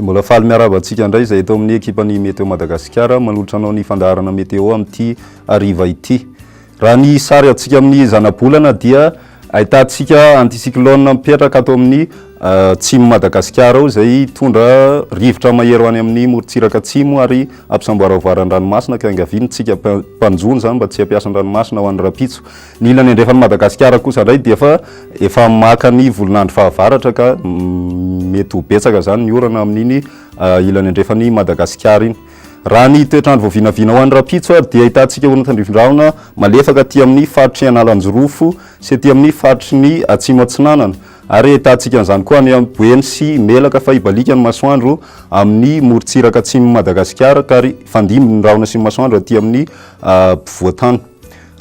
Dia mbola faly miarahaba antsika indray izay eto amin'ny ekipan'ny Météo Madagasikara manolotra anao ny fandaharana Météo amin'ity hariva ity. Raha ny sary antsika amin'ny zanabolana dia ahitantsika anticyclone mipetraka ato amin'ny atsimon'i Madagasikara ao izay hitondra rivotra mahery ho any amin'ny morontsiraka atsimo ary hampisamboaravoaran-dranomasina ka iangaviana isika mpanjono izany mba tsy hampiasa ny ranomasina ho an'ny rahampitso. Ny ilany andrefan'i Madagasikara kosa indray dia efa efa maka ny volon'andro fahavaratra ka mety ho betsaka izany ny orana amin'iny ilany andrefan'i Madagasikara iny. Raha ny toetr'andro voavinavina ho an'ny rahampitso ary dia ahitantsika orana tandrifin-drahona malefaka aty amin'ny faritry Analanjirofo sy aty amin'ny faritry ny Atsimo Atsinanana ary ahitantsika an'izany koa any Boeny sy Melaka fa hibaliaka ny masoandro amin'ny morontsiraka atsimon'i Madagasikara ka ary hifandimby ny rahona sy ny masoandro aty amin'ny ampovoan-tany.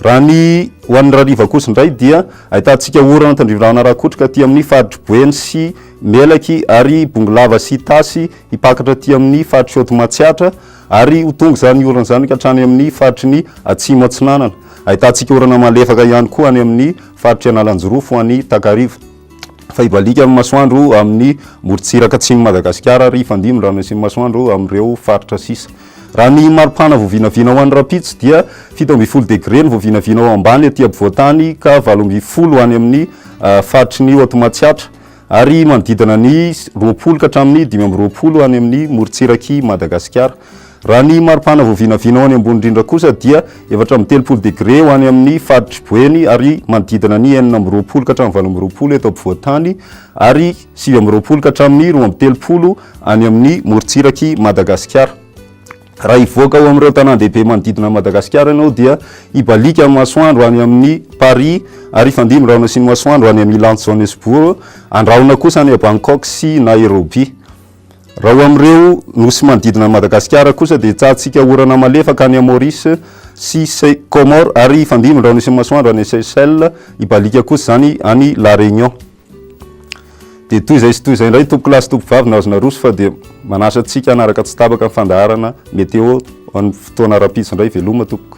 Raha ny ho an'ny rariva kosa indray dia ahitantsika orana tandrivirahona rakotroka aty amin'ny faritr'i Boeny sy Melaky ary Bongolava sy Itasy hipakatra aty amin'ny faritr'i Haute Matsiatra ary ho tonga izany orana izany ka hatrany amin'ny faritry ny Atsimo Atsinanana. Ahitantsika orana malefaka ihany koa any amin'ny faritr'i Analanjirofo any Takariva. Fa hibaliaka ny masoandro amin'ny morontsiraka atsimon'i Madagasikara ary hifandimby ny rano sy ny masoandro amin'ireo faritra sisa. Raha ny maripana voavinavina ho an'ny rahampitso dia 17 degre ny voavinavina ao ambany aty ampovoan-tany ka 18 any amin'ny faritry ny Haute Matsiatra ary manodidina ny 20 ka hatramin'ny 25 any amin'ny morontsirak'i Madagasikara. Raha ny maripana voavinavina ho any ambony indrindra kosa dia 34 degre ho any amin'ny faritr'i Boeny ary manodidina ny 26 ka hatramin'ny 28 eto ampovoan-tany ary 29 ka hatramin'ny 32 any amin'ny morontsirak'i Madagasikara. Raha hivoaka ho amin'ireo tanàn-dehibe manodidina an'i Madagasikara ianao dia hibaliaka ny masoandro any amin'ny Paris ary hifandimby ny rahona sy ny masoandro any Milan sy Johannesburg, andrahona kosa any Bangkok sy Nairobi. Raha ho amin'ireo nosy manodidina an'i Madagasikara kosa dia hitsahantsika orana malefaka any Maurice sy Comores ary hifandimby ny rahona sy ny masoandro any Seychelles, hibaliaka kosa izany any La Réunion. Dia toy izay sy toy izay indray tompokolahy sy tompokovavy nahazo naroso fa dia manasa antsika hanaraka tsy tapaka ny fandaharana météo ho an'ny fotoana rahampitso indray. Veloma tompoko.